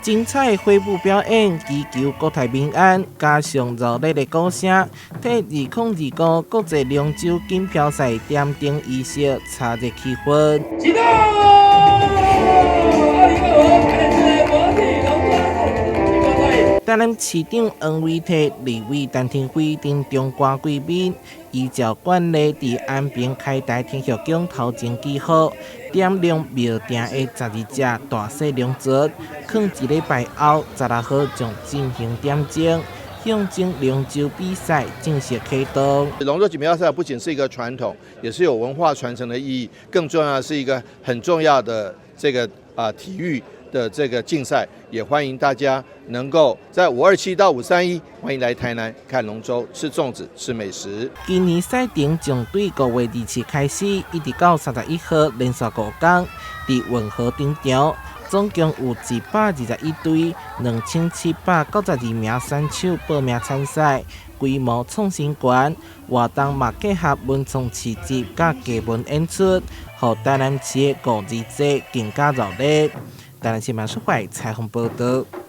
精彩火舞表演，祈求國泰民安，加上熱烈的鼓聲，替2025國際龍舟錦標賽點燈儀式炒熱氣氛。啟動！2025台南市國際龍舟錦標賽。台南市長黃偉哲、立委陳亭妃等中官貴賓，依照慣例佇安平開台天后宮頭前祈福，點亮廟埕的12隻大細龍船，囥一禮拜後，16號將進行點燈，象徵龍舟比賽正式啟動。龍舟錦標賽不僅是一個傳統，也是有文化傳承的意義，更重要的是一個很重要的這個體育的這個競賽，也歡迎大家能夠在527到531，歡迎來台南看龍舟、吃粽子、吃美食。今年賽程將對5月27開始，一直到31號，連續5天，佇運河登場，總共有121隊，2792名選手報名參賽，規模創新高。活動嘛結合文創市集佮藝文演出，予台南市的五二節更加熱鬧。台南新聞採訪報導。